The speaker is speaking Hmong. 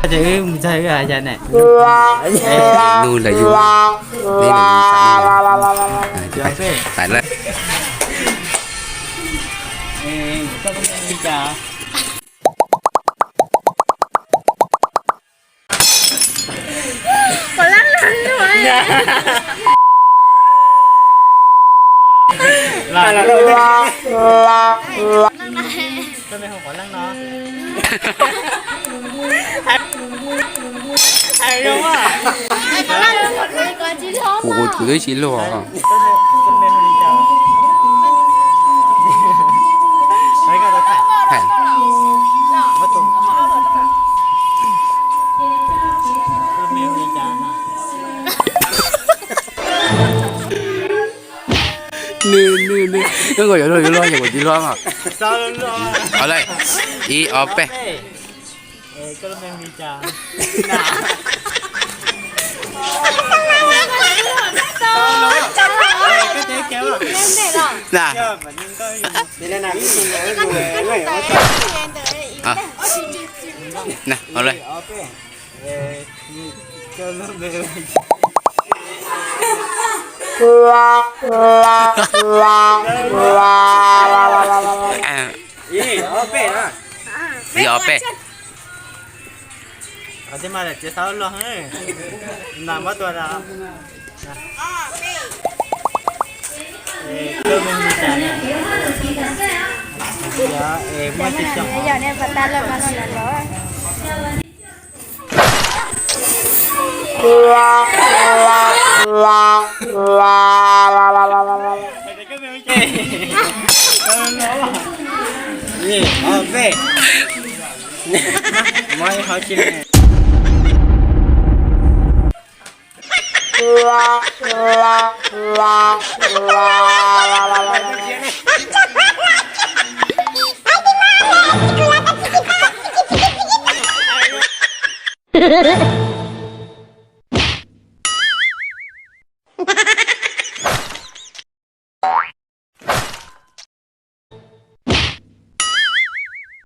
Ces wb mus txog wb hais cas ne? Nug lawv yug, neb lawv yug, txais lawm. Kuv, kuv twb tsis luag. Nws, nws, nws, nws nkaus yuav luag, yuav luag, yog kuv tsis luag mas. Hos lawm, ib ob peb. Na. Na, hos lawm. Ib ob peb. Ib ob peb. Muab ib hov tsis ne.